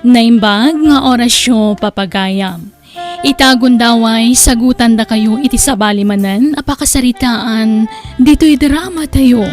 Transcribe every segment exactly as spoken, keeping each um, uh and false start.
Naimbag nga orasyo, papagayam. Ita gundaway, sagutandakayo iti sabali manen a pakasaritaan ditoy drama tayo.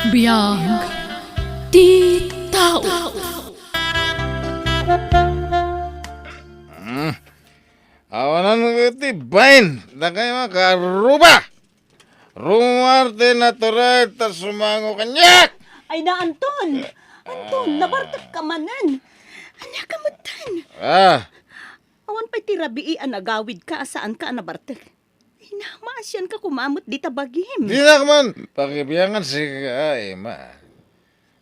Biag ti tao. Hmm. Awanan iti bain, dakay nga kaarruba! Rumuar ti natural ta sumango kaniak! Ay na, Anton! Anton, nabartek ka manen! Ania ka metten? Ah. Awan pay ti rabii a nagawidka a saanka a nabartek. Ay na, maasianka koma met dita bagim. Dinak man pakibiangan sika, Emma.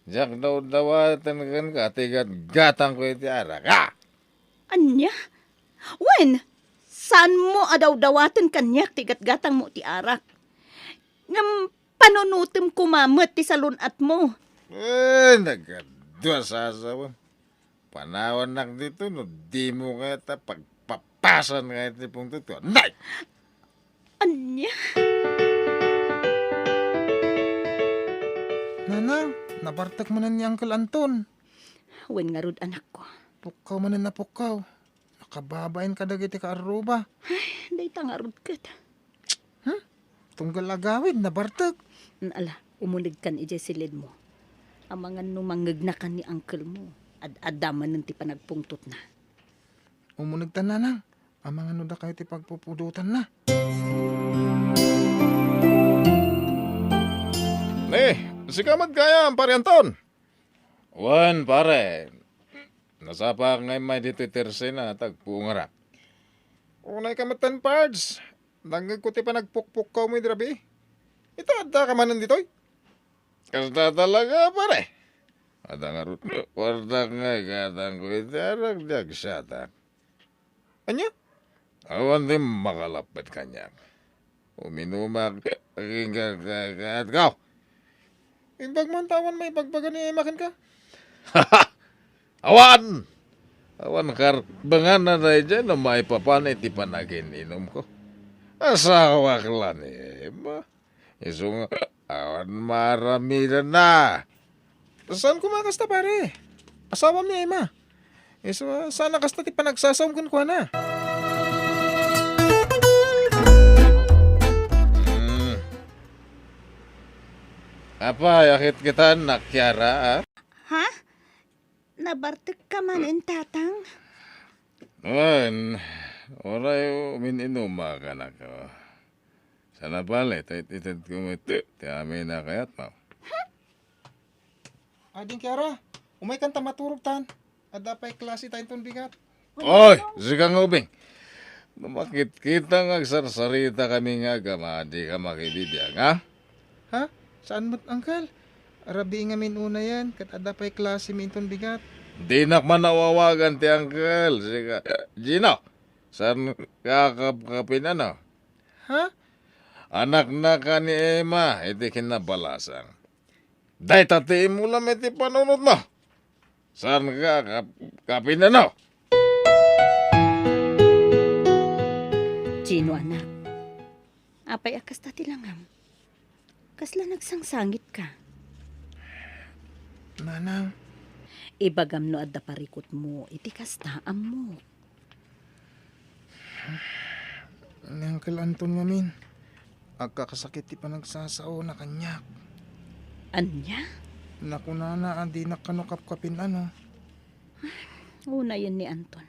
Diak dawdawaten kenka ti gatgatangko iti arak, ah! Ania? Wen, saanmo a dawdawaten kaniak ti gatgatangmo ti arak. Ngem panunotem koma met ti salun-atmo. Eh, nagadu a sasawem. Panawannak ditoy no dimo kayat a pagpapasan nga iti pungtotko. Nay! Ania? Nanang, nabartek manen ni Uncle Anton. Wen ngarud, anakko. Pukkaw manen a pukkaw. Nakababain kadagiti kaarruba. Ay, dayta ngarud ket. Hmm? Tunggal agawid, nabartek. Ala, umunegkan idiay silidmo. Amangan no mangngegnakan ni uncle mo. Ad-adda manen ti panagpungtotna. Umunegtan, Nanang. Amangan no dakayo ti pagpupudotanna. Ni, sika met gayam, Pare Anton. Wen, pare. Nasapaak nga immay ditoy tersena, tagpungarak. Unayka metten, Pards. Nangngegko ti panagpukpukkawmo idi rabii. Ita, addaka manen ditoy? Kasta talaga, pare. Adda ngarud, kuartak nga igatangko iti arak, diak siatak. Ania? Awan ti makalappet kaniak. Uminumak, agingga-, ka-, kaatko. Imbag man ta awan maibagbaga ni Emma kenka? Awan! Awan karbenganna daydiay no maipapan iti panagin-inumko. Asawak la ni Emma. Isu nga, awan maaramidenna. Saan koma kasta, pare? Asawam ni Emma. Isu, saan a kasta ti panagsasaom kenkuana? Hmm. Apay, akit kita, Nak Kiara, a? Ha? Nabartek ka manen, Tatang? Wen, uray umin-inumak, anak. Sana bale, ta it-itedko met ti amin a kayatmo. Ading Kiara, umaykan ta maturogtan. Adda pay klaseta inton bigat. Oy, sika nga ubing. No makitkita nga agsarsaritakami nga agama, dika makibibiag, ha? Ha? Saan met, Uncle? Rabii ngamin unayen, ket adda pay klasemi inton bigat. Dinak man awawagan ti uncle, sika. Gino, saan ka a kapkapin, ano? Ha? Anaknaka ni Emma iti kinnabalasang. Dayta ti imulam iti panunotmo. Saan ka a kap-, kapin, ano? Gino, anak. Apay a kasta ti langam? Kasla nagsangsangitka? Nanang. Ibagam no adda parikutmo iti kasta, ammok. Ni Uncle Anton ngamin, agkakasakit ti panagsasaona kaniak. Ania? Nakunana a dinak kano kapkapin, ano. Unayen ni Anton.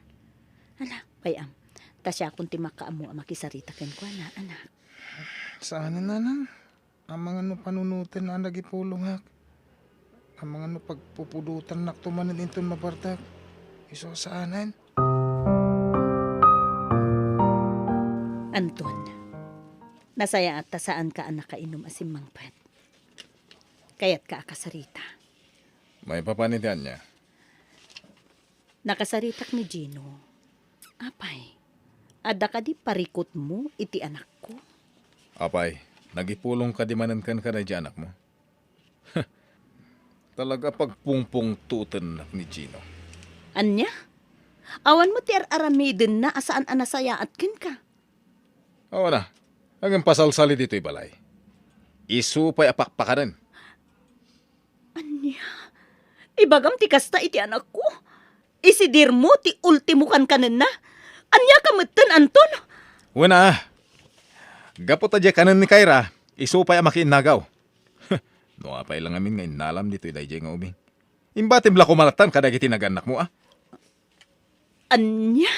Ala, pay-am. Ta siakon ti makaammo a makisarita kenkuana, anak. Saanen, Nanang. Amangan no panunoten a nagipulongak. Amangan no pagpupudotannakto manen inton mabartek. Isu a saanen. Anton, nasayaat ta saanka a nakainum a simmangpet. Kayatka a kasarita. Maipapan iti ania? Nakasaritak ni Gino. Apay, adda kadi parikutmo iti anakko? Apay, nagipulong kadi manen kenka daydi anakmo? Talaga pagpungpungtotennak ni Gino. Ania? Awanmo ti ar-aramidenna a saan a nasayaat kenka? Awan a. Ngem pasalsali ditoy balay. Isu pay a pakpakanen. Ania? Ibagam ti kasta iti anakko? Isidirmo ti ultimo kankanenna? Ania ka metten, Anton? Wen a, gapu ta diay kanen ni Kyra, isu pay a makiinnagaw. No apay la ngamin nga innalam ditoy daydiay nga ubing. Imbatim la koma lattan kadagiti nagannakmo, a? Ania?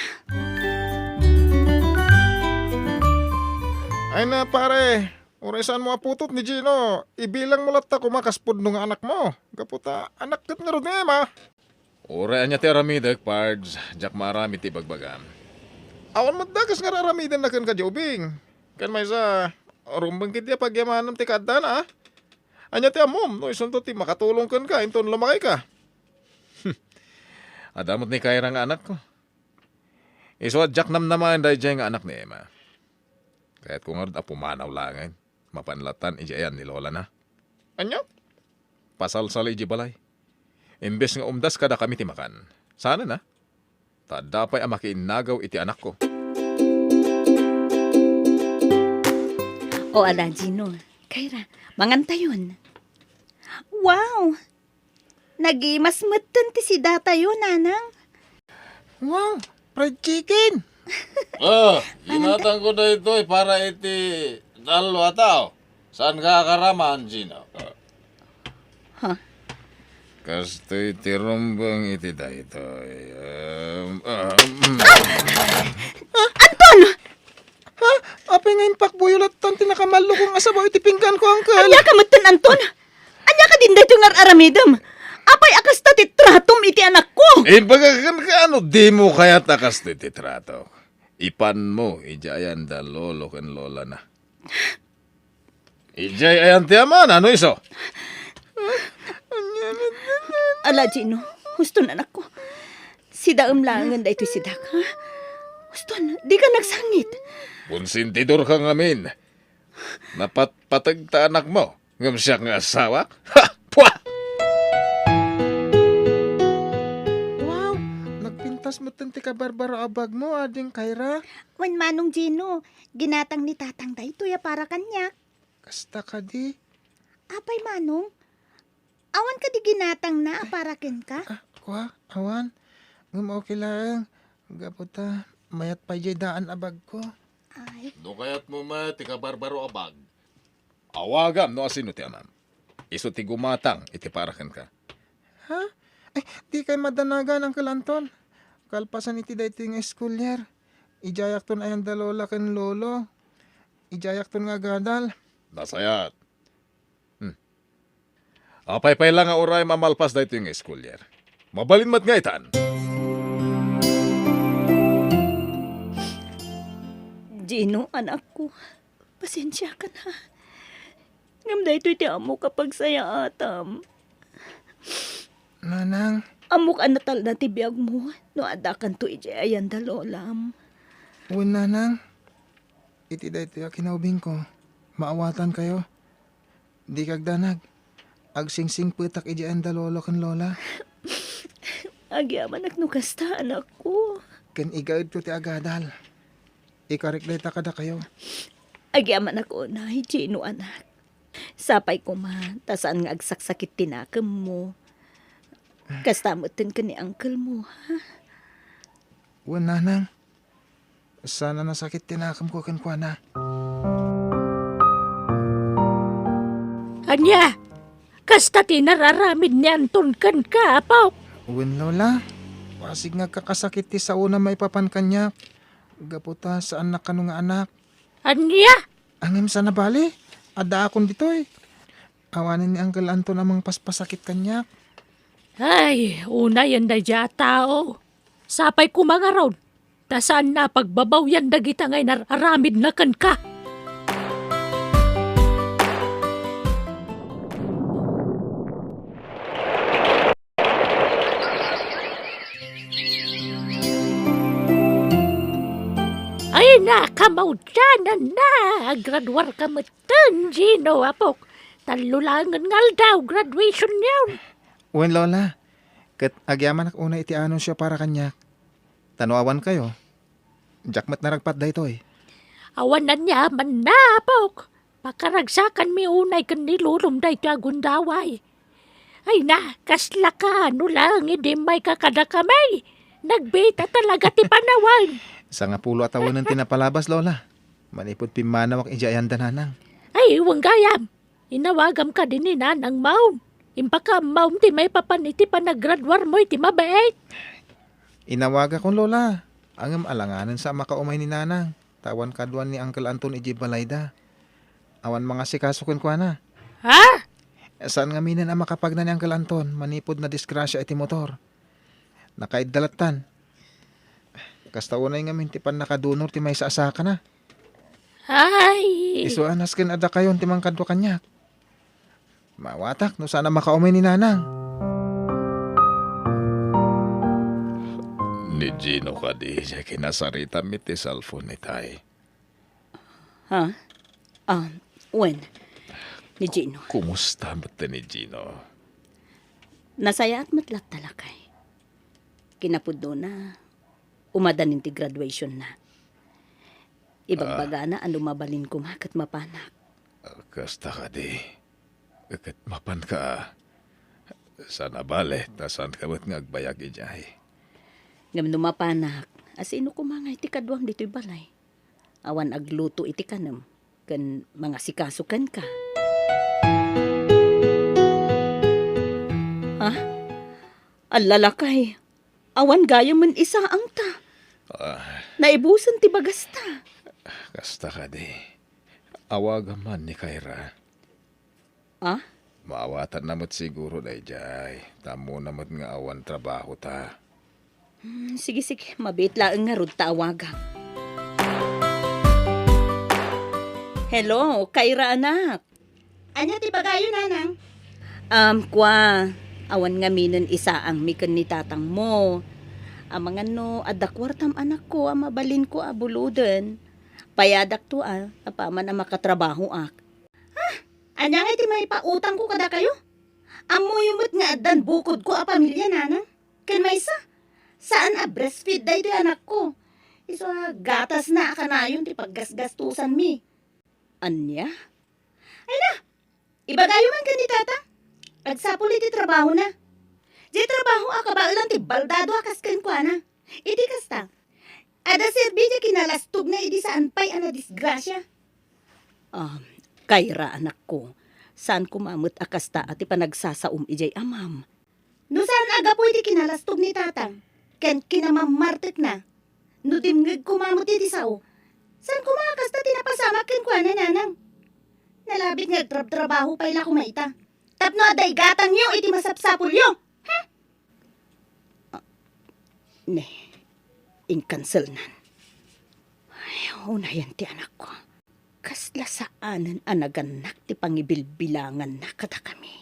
Ay na, pare, uray saanmo a putot ni Gino, ibilangmo latta koma kas pudno nga anakmo. Gapu ta anak ket ngarud ni Emma. Uray ania ti aramidek, Pards, diak maaramid ti ibagbagam. Awan met dakes nga ar-aramidenna kenka diay ubing. Ken maysa, rumbeng ketdi a pagyamanam ti kaaddana, a? Ania ti ammom no isunto ti makatulong kenka inton lumakayka? Adda met ni Kyra nga anakko. Isu a diak namnamaen daydiay nga anak ni Emma. Kayatko ngarud a pumanaw laengen. Mapan lattan idiay ayan ni lolana. Ania? Pasalsali idiay balay. Imbes nga umdas kadakami ti makan, saanen a? Ta adda pay a makiinnagaw iti anakko. O ala, Gino, Kyra, mangantayon. Wow! Nagimas metten ti sidatayo, Nanang. Wow, fried chicken! Ah, ginatangko daytoy para iti tallo a tao. Saanka a karaman, Gino? Ha? Kastoy ti rumbeng iti daytoy. Em, ah, mm. Ah, Anton! Ha? Apay nga impakbuyo lattan ti nakamallukong a sabaw iti pingganko, Uncle? Ania ka metten, Anton? Ania kadin daytoy nga ar-aramidem? Apay a kasta ti tratom iti anakko? Ibaga kenka, no dimo kayat a kastoy ti trato, ipanmo idiay ayan da lolo ken lolana. Idiay ayan ti amana, no isu? Ala, Gino, huston, anakko. Sidaem laengen daytoy sidak, ha? Huston, dika nagsangit. Konsentidorka ngamin. Napatpateg ta anakmo, ngem siak nga asawak? Ha! Pua! Wow! Nagpintas metten ti kabarbaro a bagmo, Ading Kyra. Wen, Manong Gino, ginatang ni Tatang daytoy a para kaniak. Kasta kadi? Apay, Manong? Awan kadi ginatangna a para kenka? Ah, kua, awan. Ngem okay laeng. Gapu ta mayat pay diay daan a bagko. Ay. No kayatmo met ti kabarbaro a bag, awagam no asino ti amam. Isu ti gumatang iti para kenka. Ha? Ay, dikay madanagan, Uncle Anton. Kalpasan iti daytoy nga school year, idiayakton ayan da lola ken lolo. Idiayakton nga agadal. Nasayaat. Hmm. Apay pay la nga uray mamalpas daytoy nga school year, mabalin met nga itan. Gino, anakko, pasensiakan, ha. Ngem daytoy ti ammok a pagsayaatam. Nanang. Ammok a natalna ti biagmo no addakanto idiay ayan da lolam. Wen, Nanang. Iti daytoy a kinaubingko, maawatankayo. Dika agdanag. Agsingsingpetak idiay ayan da lolo ken lola. Agyamanak no kasta, anakko. Ken igaedto ti agadal. Ikarik dayta kadakayo. Agyamanak unay, Gino, anak. Sapay koma ta saan nga agsaksakit ti nakemmo. Kasta metten ken ni uncle mo, ha? Wen, Nanang. Saan a nasakit ti nakemko kenkuana. Ania? Kasta ti nararamid ni Anton kenka, Apok? Wen, Lola. Pasig nga agkakasakit ti saona maipapan kaniak. Gapu ta saannak kano nga anak. Ania? Ngem saan a bale, addaakon ditoy. Awanen ni Uncle Anton a mangpaspasakit kaniak. Ay, unayen daydiay a tao. Sapay koma ngarud, ta saanna a pagbabawian dagita nga inar-aramidna kenka. Ay, nakamaudyanan na. Agraduarka metten, Gino, apok. Tallo laengen nga aldaw, graduation yon. Wen, Lola. Ket agyamanak unay iti anunsio para kaniak. Ta no awankayo, diak met naragpat daytoy. Awan ania, mannapok. Pakaragsakanmi unay ken ni lolom daytoy a gundaway. Ay na, kasla ka, no laeng idi immayka kadakami. Nagbiit a talaga ti panawen. Sangapulo a tawenen ti napalabas, Lola. Manipud pimmanawak idiay ayanda, Nanang. Ay, wen gayam. Inawagam kadi ni Nanang Maom. Impakaammom ti maipapan iti panagraduarmo iti mabiit. Inawagakon, Lola. Ngem alanganensa a makaumay ni Nanang. Ta awan kaduan ni Uncle Anton idiay balayda. Awan mangasikaso kenkuana. Ha? Saan ngaminen a makapagna ni Uncle Anton manipud nadisgrasia iti motor. Nakaidda lattan. Kasta unay ngamin ti pannakadunor ti maysa a sakana. Ay! Isu a nasken a dakayon ti mangkadua kaniak. Maawatak no saan a makaumay ni Nanang. Ni Gino kadi diay kinasaritam iti cellphone itay? Ha? Ah, wen. Ni Gino. Kumusta met ni Gino? Nasayaat met latta, lakay. Kinapudnona, umadanin ti graduationna. Ibagbagana a no mabalin koma ket mapanak. Ah, kasta kadi. Ket mapanka. Saan a bale, ta saanka met nga agbayag idiay. Ngem no mapanak, a sino koma ngay ti kaduam ditoy balay? Awan agluto iti kanem ken mangasikaso kenka. Ha? Alla, lakay, awan gayamen isaangta. Ah. Naibusen ti bagasta. Kasta kadi. Awagam man ni Kyra. Ah? Maawatanna met siguro daydiay. Ta ammona met nga awan trabahota. Hmm, sige, sige. Mabiit laeng ngarud ta awagak. Hello, Kyra, anak. Ania ti ibagayo, Nanang? Um, kua, awan ngaminen isaangmi ken ni tatangmo. Amangan no adda kuartam, anakko, a mabalinko a buloden. Bayadakto, a, apaman a makatrabahoak. Ha? Ania ngay ti maipautangko kadakayo? Ammoyo met nga addan bukodko a pamilia, Nanang. Ken maysa, saan a breastfeed daytoy anakko. Isu a gatasna a kanayon ti paggasgastosanmi. Ania? Ay na! Ibagayo man ken ni Tata. Agsapul iti trabahona. Diay trabaho a kabaelan ti baldado a kas kenkuana. Iti kasta, adda serbi ti kinalastogna idi saan pay a nadisgrasia. Ah, Kyra, anakko, saan koma met a kasta a ti panagsasaom idiay amam. No saan a gapu iti kinalastog ni Tatang ken kinamammartekna, no dimngeg koma met iti sao, saan koma a kasta ti napasamak kenkuana, Nanang. Nalabit nga agtrabtrabaho pay la koma ita tapno adda igatangyo iti masapsapulyo. Hmm? Ah, ne, inkanselnan. Ay, unayen ti anakko. Kasla saanen a nagannak ti pangibilbilanganna kadakami.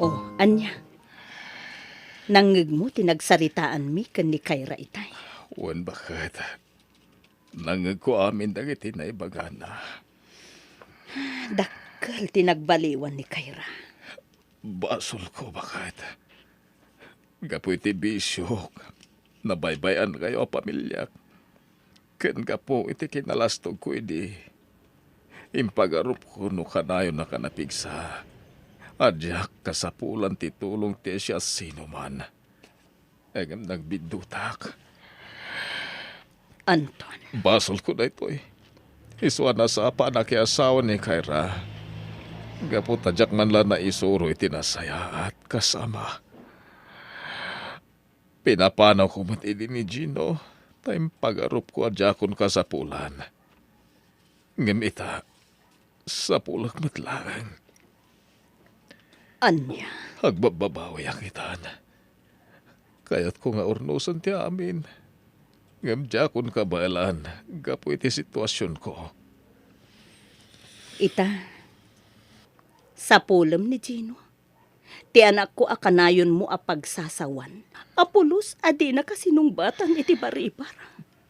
Oh, ania? Nangngegmo ti nagsaritaanmi ken ni Kyra itay? Wen, baket. Nangngegko amin dagiti naibagana. Dakkel ti nagbaliwan ni Kyra. Basolko, baket. Gapu iti bisiok, nabaybay-ankayo a pamiliak. Ken gapu iti kinalastogko idi, impagarupko no kanayon a napigsa a diak kasapulan ti tulong ti siasinoman. Ngem nagbiddutak. Anton. Basolko daytoy. Isu a nasapa a nakiasawa ni Kyra. Gapu ta diak man la naisuro iti nasayaat kas ama. Pinapanawko met idi ni Gino, ta impagarupko a diakon kasapulan. Ngem ita, sapulek met laeng. Ania? Agbabbabawiak itan. Kayatko nga urnosen ti amin. Ngem diakon kabaelan gapu iti situasionko. Ita, sapulem ni Gino. Ti anakko a kanayonmo a pagsasawan a pulos a dina kasinungbatang iti baribar.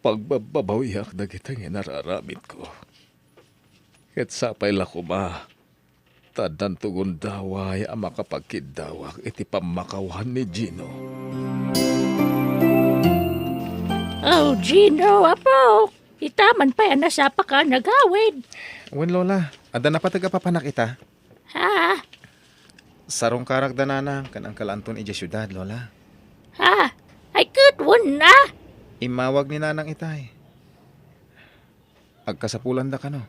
Pagbabbabawiak dagiti nga inararamidko. Ket sapay la koma ta addanto gundaway a makapagkiddawak iti pammakawan ni Gino. Oh, Gino, apo. Ita man pay a nasapaka a nagawid. Wen, Lola. Adda napateg a papanak ita? Ha? Sarungkarak da Nanang ken Uncle Anton idiay siudad, Lola. Ha? Ay, ket wen na? Immawag ni Nanang itay. Agkasapulanda kano.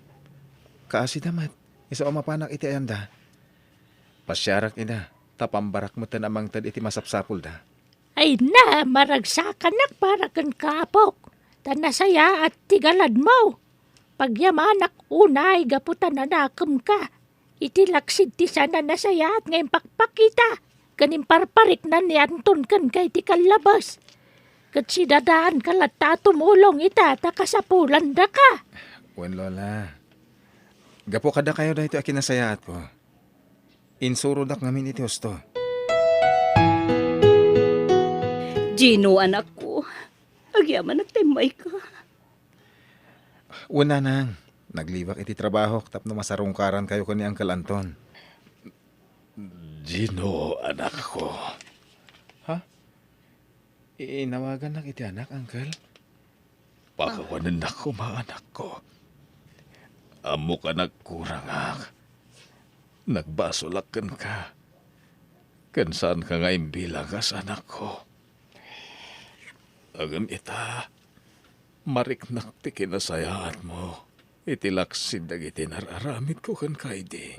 Kaasida met, isu a mapanak iti ayanda. Pasiarak ida, ta pambarak metten a mangted iti masapsapulda. Ay na, maragsakanak para kenka, apok, ta nasayaat ti galadmo. Pagyamanak unay gapu ta nanakemka. Iti laksid ti saan a nasayaat nga impakpakita ken imparparikna ni Anton kenka iti kallabes. Ket sidadaanka latta a tumulong ita ta kasapulandaka. Wen, Lola. Gapu kadakayo daytoy a kinasayaatko. Insurodak ngamin iti husto. Gino, anakko, agyamanak ta immayka. Wen, Nanang, nagliwak iti trabahok tapno masarungkarankayo ken ni Uncle Anton. Gino, anakko. Ha? Inawagannak iti anak, Uncle? Pakawanennak koma, anakko. Ammok a nagkurangak. Nagbasolak kenka. Ken saanka nga imbilang kas anakko. Ngem ita, mariknak ti kinasayaatmo iti laksid dagiti nar-aramidko kenka idi.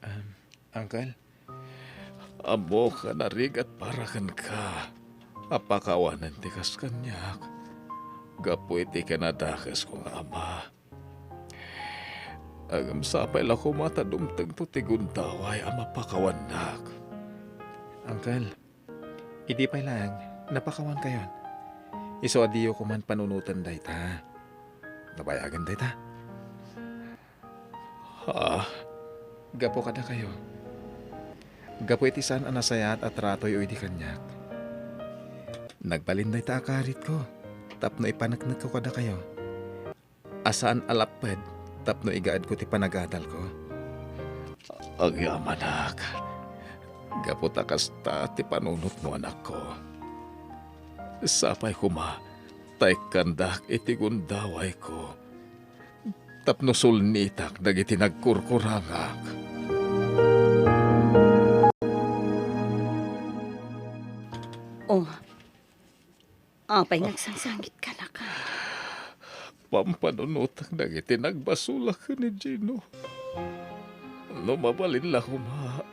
Um, Uncle? Ammok a narigat para kenka a pakawanen ti kas kaniak gapu iti kinadakesko nga ama. Ngem sapay la koma ta dumtengto ti gundaway a mapakawannak. Uncle, idi pay laeng, napakawankayon. Isu a diyo koman panunoten dayta. Nabayagen dayta. Ha? Gapu kadakayo. Gapu iti saan a nasayaat a tratoyo idi kaniak. Nagbalin dayta a karitko tapno ipaneknekko kadakayo. A saan a lapped tapno igaedko ti panagadalko. Agyamanak, gapu ta kasta ti panunotmo, anakko. Sapay koma ta ikkandak iti gundawayko tapno sulnitak dagiti nagkurkurangak. Oh, apay nga agsangsangitka, anakko? Pampanunotak dagiti nagbasolak ken ni Gino. No mabalin la koma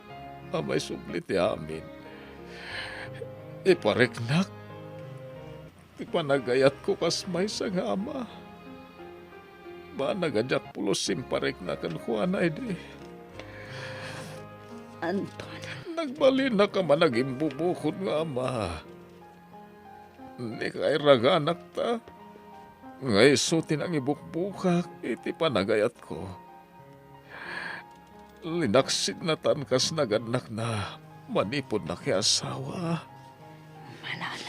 a maisubli ti amin, ipariknak ti panagayatko kas maysa nga ama. Banag a diak pulos imparikna kenkuana idi. Anton. Nagbalinak a managimbubukod nga ama. Ni kairaganakta nga isu ti nangibukbukak iti panagayatko. Linaksidnatan kas nagannakna manipud nakiasawa. Manang,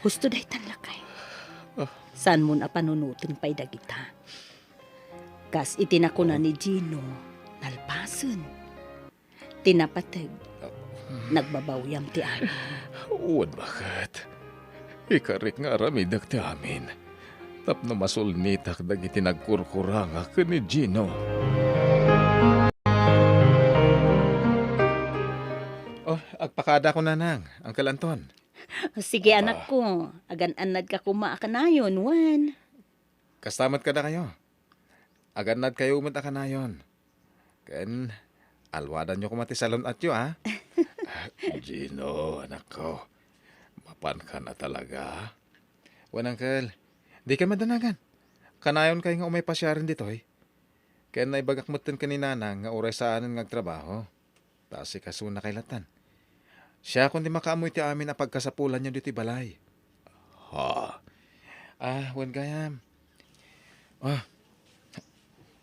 husto daytan, lakay. Ah. Saanmon a panunoten pay dagita. Kas iti nakuna ni Gino, nalpasen. Ti napateg, nagbabawiam ti amin. Wen, baket. Ikarik nga aramidek ti amin tapno masulnitak dagiti nagkurkurangak ken ni Gino. Oh, agpakadako, Nanang, Uncle Anton. Sige, ah, anakko, agan-annadka koma a kanayon, wen. Kasta met kadakayo. Agannadkayo met a kanayon. Ken alwadanyo koma ti salun-atyo, a? Gino, anakko, mapankan a talaga? Wen, Uncle, dika madanagan. Kanayonkayo nga umay pasiaren ditoy. Ken naibagak metten ken ni Nanang nga uray saanen nga agtrabaho. Ta asikasonakay lattan. Siakon ti makaammo iti amin a pagkasapulanyo ditoy balay. Ha? Ah, wen gayam. Ah,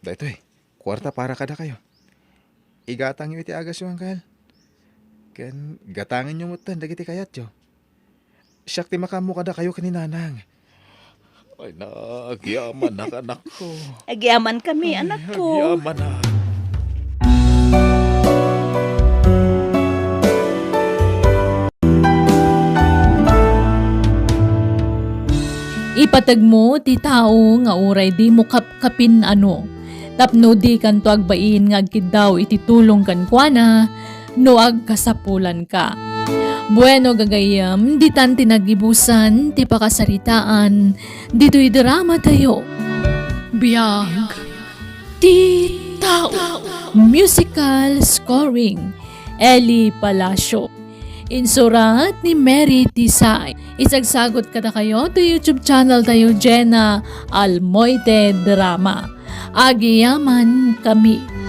daytoy, kuarta para kadakayo. Igatangyo iti agasyo, Uncle. Ken gatangenyo metten dagiti kayatyo. Siak ti makaammo kadakayo ken ni Nanang. Ay, nagyamanak, anakko. Agyamankami, ay, anakko. Agyamanak. Pategmo ti tao nga uray dimo kapkapin-ano, tapno dikanto agbain nga agkiddaw iti tulong kenkuana no agkasapulanka. Bueno, gagayyem, ditan ti nagibusan ti pakasaritaan ditoy dramatayo. Biag ti Tao. Musical scoring, Eli Palacio. Insurat ni Mary Tisay. Isagsagot kadakayo ti YouTube channel tayo, Jenna Almoite Drama. Agyamankami.